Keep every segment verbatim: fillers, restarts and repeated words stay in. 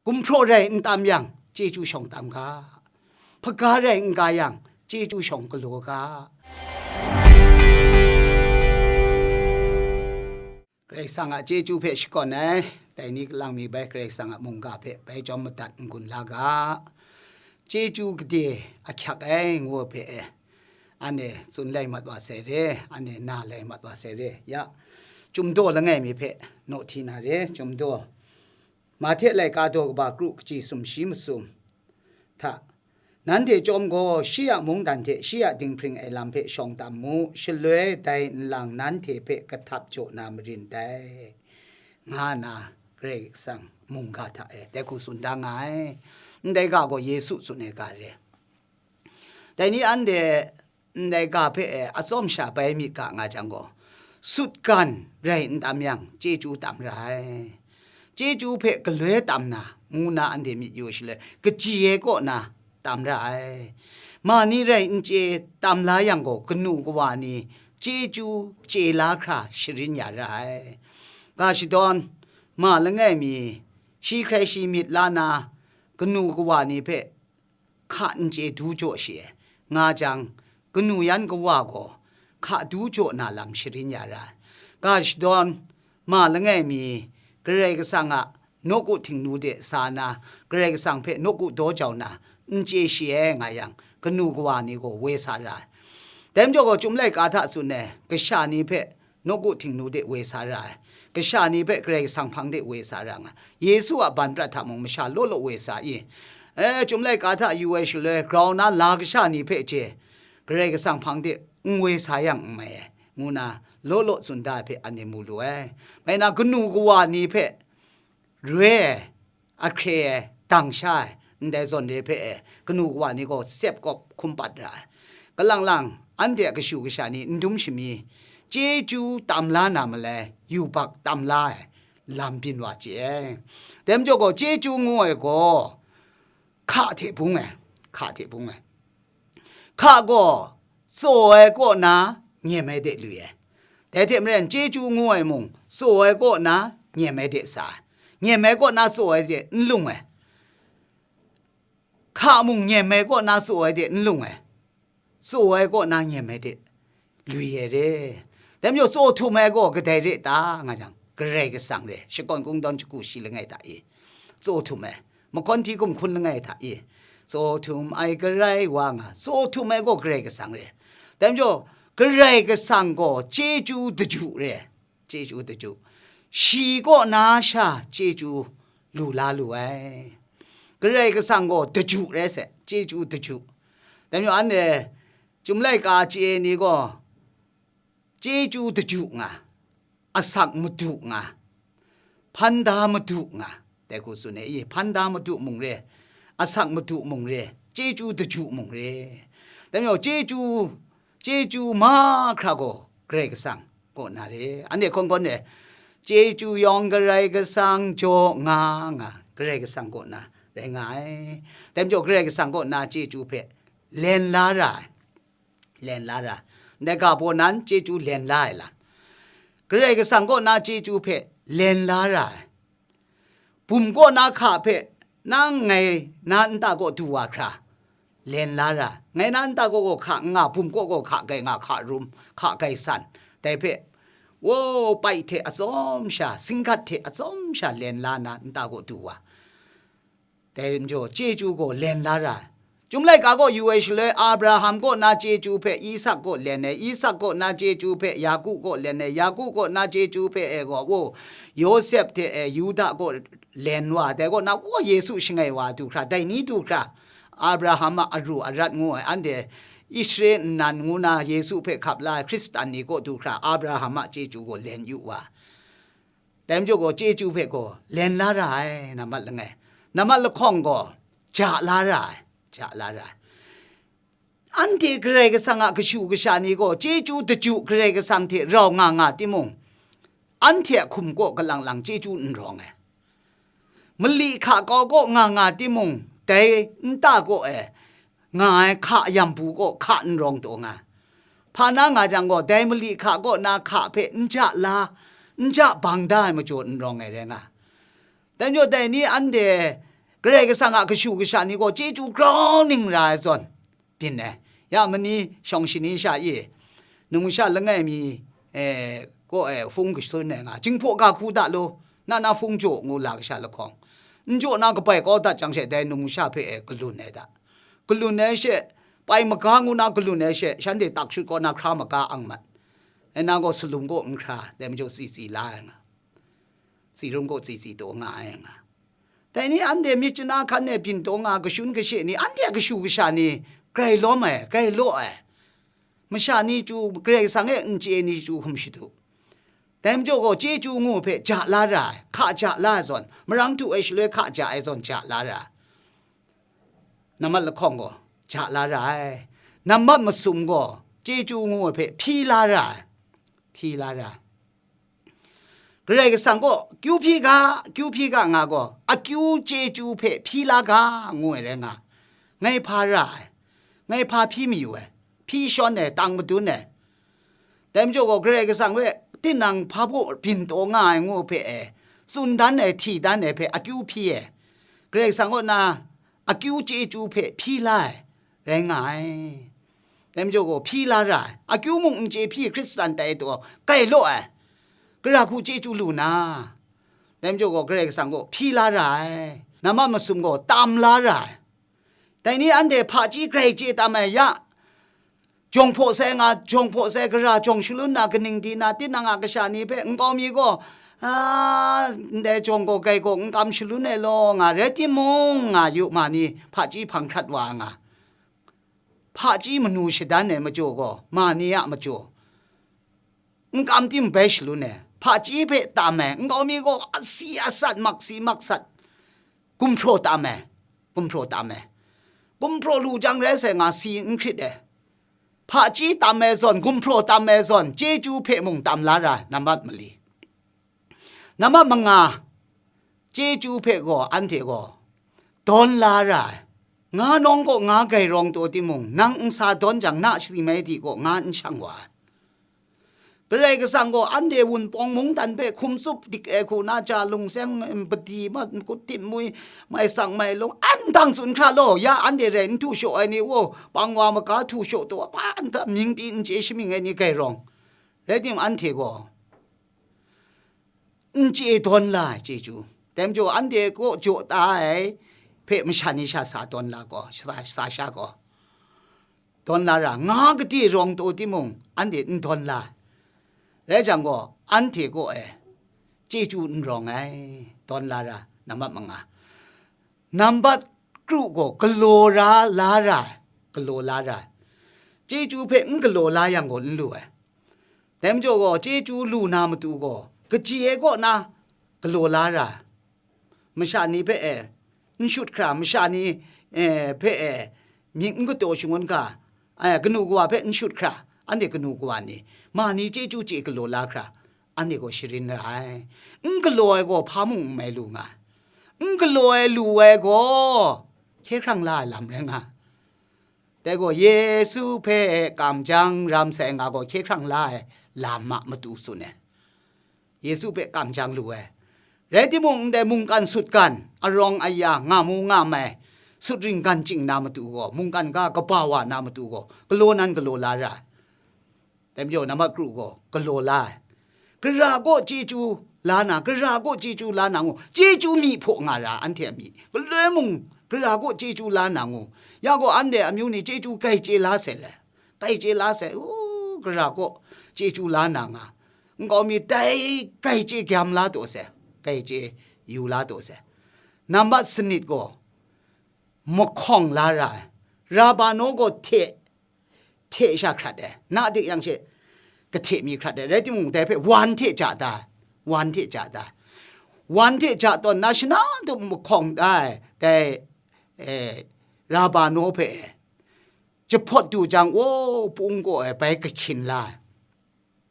gumhpraw rai n tam yang, chyeju shawng tam ga, hpaga rai n ga yang, chyeju shawng galaw ga. Karai Kasang a chyeju hpe shakawn ai, dai ni kalang mi bai Karai Kasang a mungga hpe bai jawm madat n-gun la ga. Chyeju gade ahkyak ai ngu ai hpe e, anhte tsun lai mat wa sai re, anhte na lai mat wa sai re. Ya, Chyum daw langai mi hpe naw hti na re, Chyum daw. Mahte laika daw kaba kru kaji sumshi masum hta, nanhte chyawm gaw shi a mungdan hte shi a dinghpring ai lam hpe shawng tam mu, shaloi dai nlang nanhte hpe kahtap jaw na marin dai, nga nna Karai Kasang mungga hta e dai hku tsun da nga ai. Ndai ga gaw Yesu tsun ai ga re. Dai ni anhte ndai ga hpe e atsawm sha bai myit ga nga jang gaw, sutgan rai n tam yang, chyeju tam ra ai. Chyeju hpe galoi tam na, ngu na anhte myit yu ai shaloi, kaji ai kaw na tam ra ai. Ma ni rai n chye tam la yang gaw, kanu kawa ni chyeju chye la hkra sharin ya ra ai. Ga shadawn, ma langai mi, shi hkrai shi myit la na, kanu kawa ni hpe hka n chye du jaw shi ai, nga jang, kanu yan kawa gaw hka du jaw na lam sharin ya ra ai. Ga shadawn, ma langai mi, Karai Kasang a nawku htingnu de sa na, Karai Kasang hpe nawku daw jau na, n chye shi ai nga yang, kanu kawa ni gaw woi sa ra ai. Dai majaw gaw, Chyum laika hta tsun ai, kasha ni hpe nawku htingnu de woi sa ra ai, kasha ni hpe Karai Kasang hpang de woi sa ra nga, Yesu a ban prat hta mung masha law law woi sa i? E, Chyum laika hta yu ai shaloi, grau na la kasha ni hpe je, Karai Kasang hpang de n woi sa yang n mai ai, ngu na law law tsun da ai hpe anhte mu lu ai. Bai na, kanu kawa ni hpe roi ai, ahkre ai, dang sha ai, ndai zawn re hpe e, kanu kawa ni gaw sep kawp hkum pat ra ai. Kalang lang, anhte a kashu kasha ni n dum shami, chyeju tam la na malai, yubak tam la ai lam byin wa chye ai. Dai majaw gaw, chyeju ngu ai gaw, hka hte bung ai, hka hte bung ai. Hka gaw tsaw ai kaw na nyem ai de lu ai. Dai hte maren, chyeju ngu ai mung, tsaw ai kaw na nyem ai de sa ai. Nyem ai kaw na tsaw ai de n lung ai. Hka mung nyem ai kaw na tsaw ai de n lung ai. Tsaw ai kaw na nyem ai de lu ai re. Dai majaw, tsaw htum ai gaw kadai re ta nga jang, Karai Kasang re, shakawn kungdawn shagu shi langai hta e, tsaw htum ai, mahkawn hti gumhkun langai hta e, tsaw htum ai Karai wa nga, tsaw htum ai gaw Karai Kasang re. Dai majaw, Karai Kasang gaw chyeju daju re, chyeju daju, shi kaw na sha chyeju lu la lu ai. Karai Kasang gaw daju rai sai, chyeju daju. Dai majaw, anhte Chyum laika chye ai ni gaw, chyeju daju nga, asak madu nga, hpan da madu nga, dai hku tsun ai i, hpan da madu mung re, asak madu mung re, chyeju daju mung re. Dai majaw, chyeju, chyeju mahkra gaw Karai Kasang kaw na re. Anhte hkawn hkawn re, chyeju yawng Karai Kasang jaw nga nga, Karai Kasang kaw na rai nga ai. Dai majaw, Karai Kasang kaw na chyeju hpe len la ra ai. Len la ra. Ndai ga baw nan chyeju len la ai lam. Karai Kasang kaw na chyeju hpe len la ra ai. Bum kaw na hka hpe nang ngai na nta kaw du wa hkra, len la ra. Ngai na nta kaw gaw hka n nga, bum kaw gaw hka gai nga, hka rum, hka gai san. Dai hpe, wo, pai hte atsawm sha, singkat hte atsawm sha len la na nta kaw du wa. Dai majaw, chyeju gaw len la ra ai. Chyum laika kaw yu ai shaloi, Abraham kaw na chyeju hpe Isak kaw len ai, Isak kaw na chyeju hpe Yaku kaw len ai, Yaku kaw na chyeju hpe e gaw, wo, Yawsep hte e Yuda kaw len wa ai, dai kaw na, wo, Yesu shangai wa du hkra, dai ni du hkra, Abraham a aru arat ngu ai, anhte Israel nnan ngu na Yesu hpe hkap la ai Hkristan ni kaw du hkra, Abraham a chyeju gaw len yu wa. Dai majaw gaw, chyeju hpe gaw len la ra ai, nambat langai. Nambat lahkawng gaw, ja la ra ai, ja la ra ai. Anhte Karai Kasang a kashu kasha ni gaw, chyeju daju Karai Kasang hte rau nga nga timung, anhte a hkum kaw kalang lang chyeju n rawng ai. Mali hka kau kaw nga nga timung, dai nta kaw e nga ai hka yambu kaw hka n rawng taw nga. Hpa na nga jang gaw, dai mali hka kaw na hka hpe n ja la, n ja bang da ai majaw n rawng ai rai nga. Dai majaw, dai ni anhte Karai Kasang a kashu kasha ni gaw chyeju grau ning ra ai zawn, byin ai. Ya mani shawng shani sha e, numsha langai mi, e, kaw e, hpung kashun ai nga, Jinghpaw ga hku da law, na na hpung jaw ngu la kasha lahkawng, n jaw na kabai kau dat jang she, dai numsha hpe e kalun ai da. Kalun ai she, pai maga ngu na kalun ai she, shanhte tak shut kaw na hkra maga ang mat. Ai na gaw salum kaw n hkra, dai majaw tsi tsi la ai nga, tsi rung kaw tsi tsi taw nga ai nga. Dai ni anhte myit chana hkan e byin taw nga kashun kashe ni, anhte a kashu kasha ni, grai lawm ai, grai law ai. Masha ni chyu, Karai Kasang e n chye ni chyu hkum shadu. Dai majaw gaw chyeju ngu hpe ja la ra ai, hka ja la ai zawn, marang du ai shaloi hka ja ai zawn ja la ra ai. Nambat lahkawng gaw ja la ra ai. Nambat masum gaw chyeju ngu ai hpe hpyi la ra ai. Hpyi la ra ai. Karai Kasang gaw kyu hpyi ga, kyu hpyi ga nga gaw, akyu chyeju hpe hpyi la ga, ngu ai rai nga, ngai hpa ra ai, ngai hpa hpyi mayu ai, hpyi shawn ai, tang madun ai. Dai majaw gaw, Karai Kasang hpe tinang hpa baw byin taw nga ai ngu hpe e, tsun dan ai, hti dan ai hpe akyu hpyi ai, Karai Kasang kaw na akyu chyeju hpe hpyi la ai, rai nga ai. Dai majaw gaw, hpyi la ra ai. Akyu mung n chye hpyi Hkristan tai taw, grai law ai. Gara hku chyeju lu na, dai majaw gaw, Karai Kasang gaw hpyi la ra ai. Nambat masum gaw tam la ra ai. Dai ni anhte hpaji grai chye tam ai ya, jawng hpaw sai nga, jawng hpaw sai gara jawng shalun na, kaning di na, tinang a kasha ni hpe nkau mi gaw, a, ndai jawng gaw grai gaw n kam shalun ai law nga, rai timung, nga yu ma ni hpaji hpang hkrat wa nga, hpaji manu shadan ai majaw gaw, ma ni a majaw, n kam tim bai shalun ai, hpaji hpe tam ai, nkau mi gaw asi asat, maksi maksat, gumhpraw tam ai, gumhpraw tam ai, gumhpraw lu jang rai sai nga, si n hkrit ai, hpaji tam ai zawn, gumhpraw tam ai zawn, chyeju hpe mung tam la ra ai, nambat mali. Nambat manga, chyeju hpe gaw anhte gaw dawn la ra ai. Nga nawng kaw nga grai rawng taw timung, nang n sa dawn jang, na si mai di kaw nga n shang wa ai. Karai Kasang gaw anhte wunpawng mungdan hpe hkum tsup dik ai hku na, ja lungseng, padi, ma, kut tim mui, mai sang mai lung, an dang tsun hkra law, ya anhte rai n htu shaw ai ni, wo, pang wa maga htu shaw taw, apa nta mying pyi n chye shamying ai ni grai rawng. Rai timung, anhte gaw n chye dawn la ai chyeju. Dai majaw, anhte kaw jaw ta ai hpe masha ni sha sa dawn la gaw, sa, sa sha gaw, dawn la ra, nga gade rawng taw timung, anhte n dawn la ai. Rai jang gaw, anhte kaw e chyeju n rawng ai, dawn la ra, nambat manga. Nambat kru gaw galaw ra, la ra ai, galaw la ra ai. Chyeju hpe n galaw la yang gaw n lu ai. Dai majaw gaw, chyeju lu na matu gaw, kaji ai kaw na galaw la ra ai. Masha ni hpe e n shut hkra, masha ni, e, hpe e myit n kataw shangun ga, e, kanu kawa hpe n shut hkra, anhte kanu kawa ni, ma ni chyeju chye galaw la hkra, anhte gaw sharin ra ai. N galaw ai gaw hpa mung n mai lu nga ai. N galaw ai lu ai gaw, hkye hkrang la ai lam rai nga ai. Dai gaw, Yesu hpe kamjang ram sai nga gaw, hkye hkrang la ai lam a matu tsun ai. Yesu hpe kamjang lu ai. Rai timung, ndai mungkan sutgan, arawng aya, nga mu nga mai, sutring gan ching na matu gaw, mungkan ga kaba wa na matu gaw, galaw nan galaw la ra ai. Dai majaw, nambat kru gaw galaw la ai. Gara kaw chyeju la na, gara kaw chyeju la na ngu, chyeju myi hpaw nga ra, anhte a myi. Galoi mung, gara kaw chyeju la na ngu, ya gaw, anhte amyu ni chyeju grai chye la sai le, grai chye la sai, u, gara kaw chyeju la na nga, nkau mi dai grai chye gyam la taw sai, grai chye yu la taw sai. Nambat sanit gaw mahkawng la ra ai. Rabano gaw hte, hte sha hkrat ai, na dik yang she kahte mi hkrat ai, rai timung, dai hpe wan hte ja da ai, wan hte ja da ai, wan hte ja tawn na, shana tup mahkawng da ai, dai, e, Rabano hpe, jahpawt du jang, o, pung kaw e bai kahkyin la ai.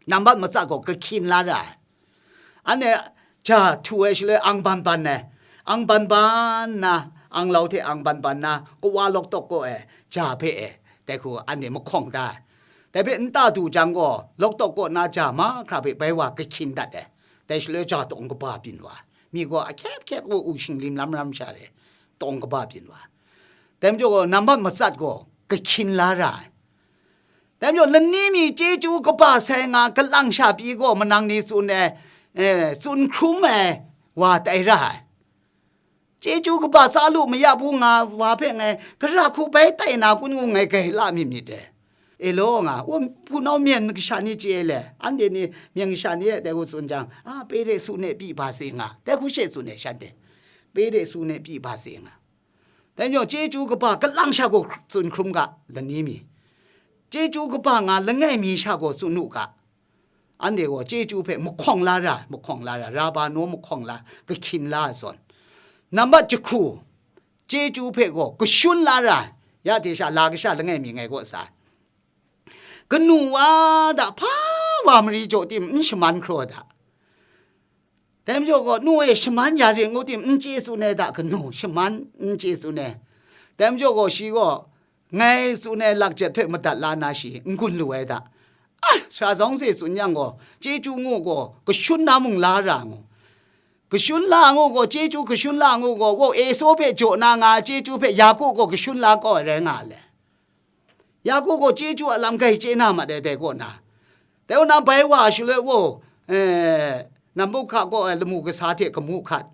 Nambat matsa gaw kahkyin la ra ai. Anhte ja htu ai shaloi ang ban ban ai, ang ban ban na, ang lau hte ang ban ban na, kawa lawk tawk kaw e, ja hpe e, dai hku anhte mahkawng da ai. Dai hpe nta du jang gaw, lawk tawk kaw na ja mahkra hpe bai wa kahkyin dat ai. Dai shaloi ja tawng kaba byin wa ai. Mi gaw ahkyep hkyep u u shinglim lam ram sha re. tawng kaba byin wa. Dai majaw gaw, nambat matsat gaw, kahkyin la ra ai. Dai majaw, lani mi chyeju kaba sai nga, kalang sha pyi gaw, manang ni tsun ai, eh, tsun hkrum ai wa tai ra ai. Chyeju kaba tsa lu maya bu nga wa hpe ngai, gara hku bai tai na kun ngu ngai gai la myit myit dai. E law nga, wa hpunau myen kasha ni chye le, anhte ni myen kasha ni e dai hku tsun jang, a, Pere su ne pyi ba se nga, dai hku she tsun e shanhte. Pere su ne pyi ba se nga. Dai majaw, chyeju kaba kalang sha gaw tsun hkrum ga, lani mi. Chyeju kaba nga langai mi sha gaw tsun u ga. Anhte gaw chyeju hpe mahkawng la ra, mahkawng la ra, ra ba naw mahkawng la, kahkyin la ai zawn. Nambat jahku, chyeju hpe gaw kashun la ra, ya hte sha la kasha langai mi ngai kaw sa ai. Kanu wa da hpa wa mari jaw tim n shaman hkraw da. Dai majaw gaw, nu e shaman ya rit ngu tim n chye tsun ai da, kanu shaman n chye tsun ai. Dai majaw gaw, shi gaw, ngai tsun ai lakjet hpe madat la na shi, n gun lu ai da. A, sara zawng se tsun yang gaw, chyeju ngu gaw, kashun na mung la ra ngu. Kashun la ngu gaw, chyeju kashun la ngu gaw, wow, Esau hpe jaw na nga, chyeju hpe Yaku gaw kashun la kau ai rai nga le. Yaku gaw chyeju a lam grai chye na mat ai dai kaw na. Dai kaw na bai wa shaloi wow, eh, Nambukha kaw ai lamu kasa hte gamu hkat.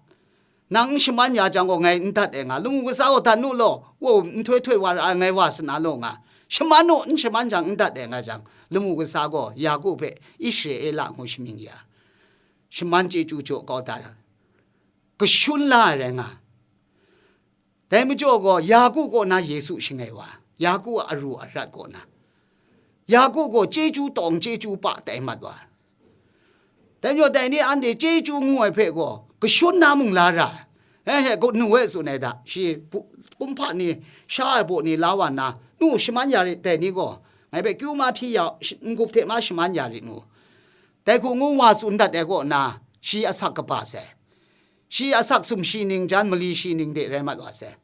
Nang n shaman ya jang gaw, ngai n dat ai nga, lamu kasa gaw dat nu law, wow, nhtoi htoi wa ra ai, ngai wa sa na law nga, shaman u, n shaman jang, n dat ai nga jang, lamu kasa gaw Yaku hpe Israela ngu shamying ya, shaman chyeju jaw kau da, kashun la ai rai nga. Dai majaw gaw, Yaku kaw na Yesu shangai wa, Yaku a aru arat kaw na, Yaku gaw chyeju tawng chyeju pa tai mat wa. Dai majaw dai ni anhte chyeju ngu ai hpe gaw, kashun na mung la ra ai. Eh, he, kanu e tsun ai da, shi pu-, kumhpa ni, sha ai baw ni la wa nna, nu shaman ya rit dai ni gaw, ngai hpe kyu ma hpyi ya, sh-, n-gup hte ma shaman ya rit nu. Dai hku ngu wa tsun dat ai kaw na, shi asak kaba sai. Shi asak sumshi ning jan mali shi ning de rai mat wa sai.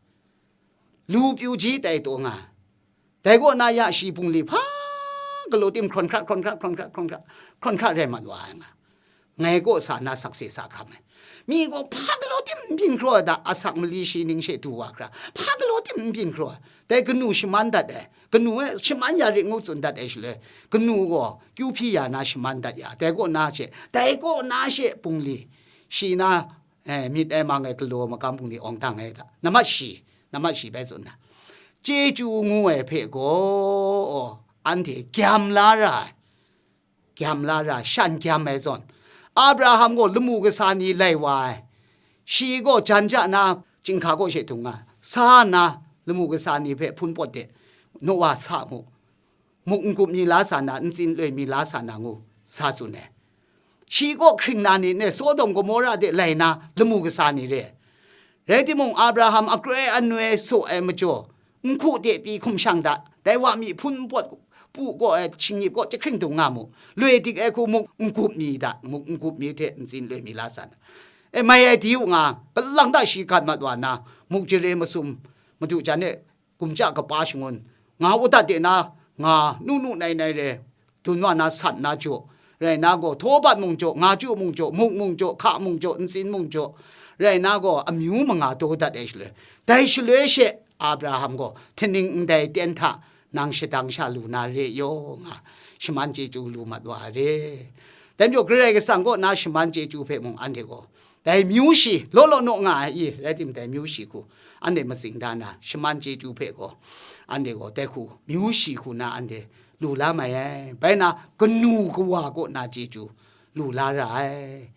Lu pyu ji tai taw nga. Dai kaw na ya shi bungli hpa galaw tim hkrawn hkra, hkrawn hkra, hkrawn hkra, hkrawn hkra, hkrawn hkra rai mat wa ai nga. Ngai kaw sa na sakse sa hkam ai. Mi gaw hpa galaw tim n byin hkraw ai da, asak mali shi ning she du wa hkra. Hpa galaw tim n byin hkraw ai. Dai kanu shaman dat ai. Kanu e shaman ya rit ngu tsun dat ai shaloi, kanu gaw kyu hpyi ya na shaman dat ya. Dai kaw na she, dai kaw na she bungli. Shi na eh, myit ai mang ai galaw magam bungli awng dang ai hta, nambat shi, nambat shi bai tsun na, chyeju ngu ai hpe gaw, anhte gyam la ra ai, gyam la ra ai, shan gyam ai zawn, Abraham gaw lamu kasa ni lai wa ai, shi gaw jan ja na chyinghka kaw she dung nga, sa nna lamu kasa ni hpe hpun pawt de, naw wa sa mu, muk n-gup mi la sa na, ntsin loi mi la sa na ngu sa tsun ai. Shi kaw hkring na ni ne Sodom Gomora de lai na lamu kasa ni re ai. Rai timung, Abraham akroi anoi saw ai majaw, nhku de pyi hkum shang da, dai wa mi hpun pawt pu kaw ai shinggyip kaw jahkring dung nga mu, loi dik ai hku muk n-gup mi da, muk n-gup mi hte ntsin loi mi la sa na, e mai ai di u nga, kalang da shi gat mat wa na, muk jare masum madu jan e, gumja kapa shangun, nga u dat de na, nga nu nu nai nai re, dun wa na sat na jaw, rai na gaw, htaw bat mung jaw, nga ju mung jaw, muk mung jaw, hka mung jaw, ntsin mung jaw, rai na gaw, amyu manga daw dat ai shaloi, dai shaloi she Abraham gaw, htaning ndai ten hta nang shadang sha lu na re yaw nga, shaman chyeju lu mat wa re. Dai majaw Karai Kasang kaw na shaman chyeju hpe mung anhte gaw, dai myu shi, law law naw nga ai i, rai timung, dai myu shi hku, anhte matsing da na, shaman chyeju hpe gaw, anhte gaw dai hku, myu shi hku na anhte lu la mai ai. Bai na, kanu kawa kaw na chyeju lu la ra ai.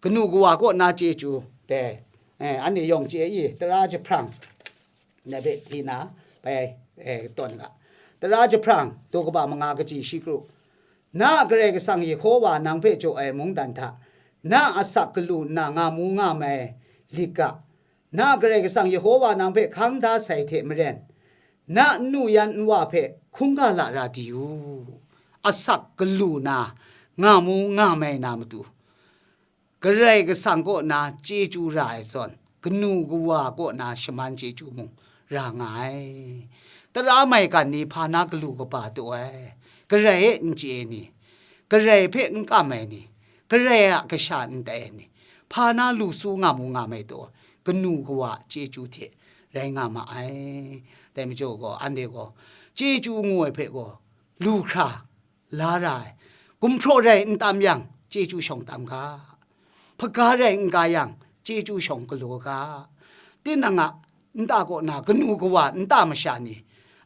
Kanu kawa kaw na chyeju, dai, eh, anhte yawng chye i, tara jahprang, na hpe di na bai, eh, tawn ga. Tara jahprang, daw kaba manga kaji shi kru. Na a Karai Kasang Yehova nang hpe jaw ai mungdan hta, na a asak galu nna nga mu nga mai lit ga. Na a Karai Kasang Yehova nang hpe hkang da sai hte maren, na nnu yan nwa hpe hkungga lara di u. Asak galu na nga mu nga mai na matu, Karai Kasang kaw na chyeju ra ai zawn, kanu kawa kaw na shaman chyeju mung ra nga ai. Tara maigan ni hpa na galu kaba taw ai, Karai e n chye ai ni, Karai hpe n kam ai ni, Karai a kasha n tai ai ni, hpa na lu su nga mu nga mai taw, kanu kawa chyeju hte rai nga ma ai. Dai majaw gaw, anhte gaw chyeju ngu ai hpe gaw lu hkra la ra ai. Gumhpraw rai n tam yang, chyeju shawng tam ga, hpaga rai n ga yang, chyeju shawng galaw ga. Tinang a nta kaw na kanu kawa, nta masha ni,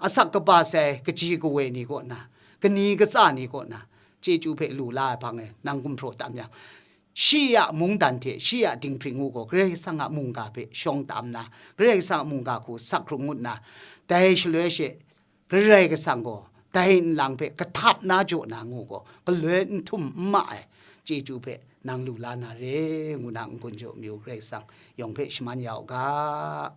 asak kaba sai kaji kawe ni kaw na, kani katsa ni kaw na, chyeju hpe lu la ai hpang e nang gumhpraw tam yang, shi a mungdan hte shi a dinghpring ngu gaw Karai Kasang a mungga hpe shawng tam na, Karai Kasang a mungga hku sak hkrung ngut na, dai shaloi she Karai Kasang gaw dai nlang hpe kahtap na jaw na ngu gaw, galoi n htum n ma ai chyeju hpe nang lu la na re, ngu na n-gun jaw amyu Karai Kasang yawng hpe shaman ya u ga.